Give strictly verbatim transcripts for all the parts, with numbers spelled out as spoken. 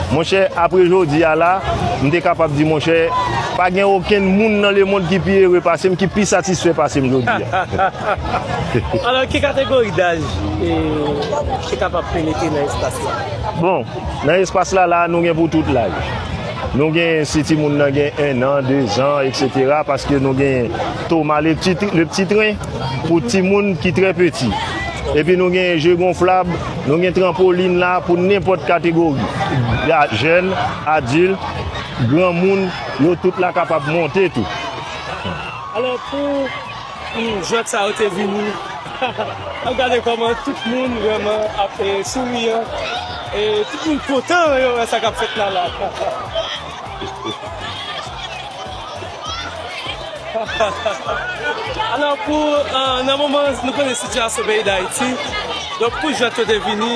Monchè, apre jodi a la, m te kapab di, monchè, pa gen okenn moun nan lemonn ki pi ere pase m, ki pi satisfè pase m jodi a. Alò, ki kategori daj e ki kapab penetre nan espas la? Bon, nan espas la, la, nou gen pou tout laj. Nou gen si timoun nan gen en an, de zan, etsetera, paske nou gen Thomas le petit, le petit train pou timoun ki trè peti. Epi nou gen je gonflab, nou gen tranpolin la pou nenpòt kategori. Ya, jèn, adilt, granmoun, yo tout la kapab monte tou. Alò, pou, pou jwèt sa yo te vini, ap gade kòman tout moun vrèman ap, e, souriyan. E tout moun kontan yo wè sa k ap fèt la, la. Alò, pou, e, nan moman, nou konnen sitiyasyon peyi Dayiti. Donk, pou jwèt yo te vini,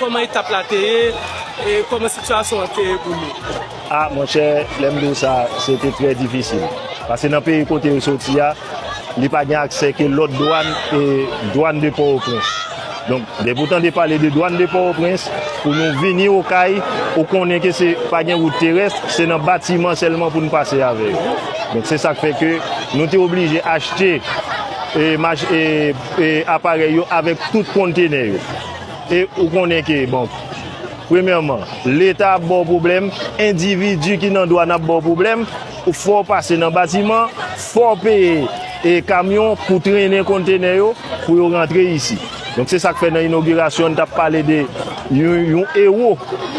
kòman etap la te ye, e kòman sitiyasyon an te ye pou nou? A, monchè, lè m di w sa, se te trè difisil. Paske nan peyi kote yo soti a, li pa gen aksè ke lòt dwàn e dwàn de Pòtoprens. Donk, depi w tande pale de dwàn de Pòtoprens, pou nou vini Okay, ou konnen ke se pa gen wout terès, se nan batiman sèlman pou n pase avè yo. Donk, se sa k fè ke nou te oblije achte, e, mach-, e, e, aparèy yo avèk tout kontenè yo. E ou konnen ke, bon, premyèman, Leta ap ba w pwoblèm, endividi ki nan dwàn ap ba w pwoblèm, ou fò w pase nan batiman, fò w peye, e, kamyon pou trennen kontenè yo, pou yo rantre isi. Donk, se sa k fè nan inogirasyon, n t ap pale de yon, yon ewo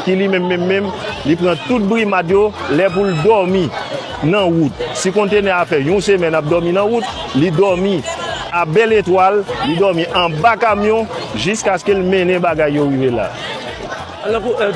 ki li menm, menm, menm, li pran tout brimad yo, lè pou l dòmi nan wout. Si kontenè a fè yon semèn ap dòmi nan wout, li dòmi a Bèl Etwal, li dòmi anba kamyon, jiskaske l mennen bagay yo rive la. Alò, pou, e,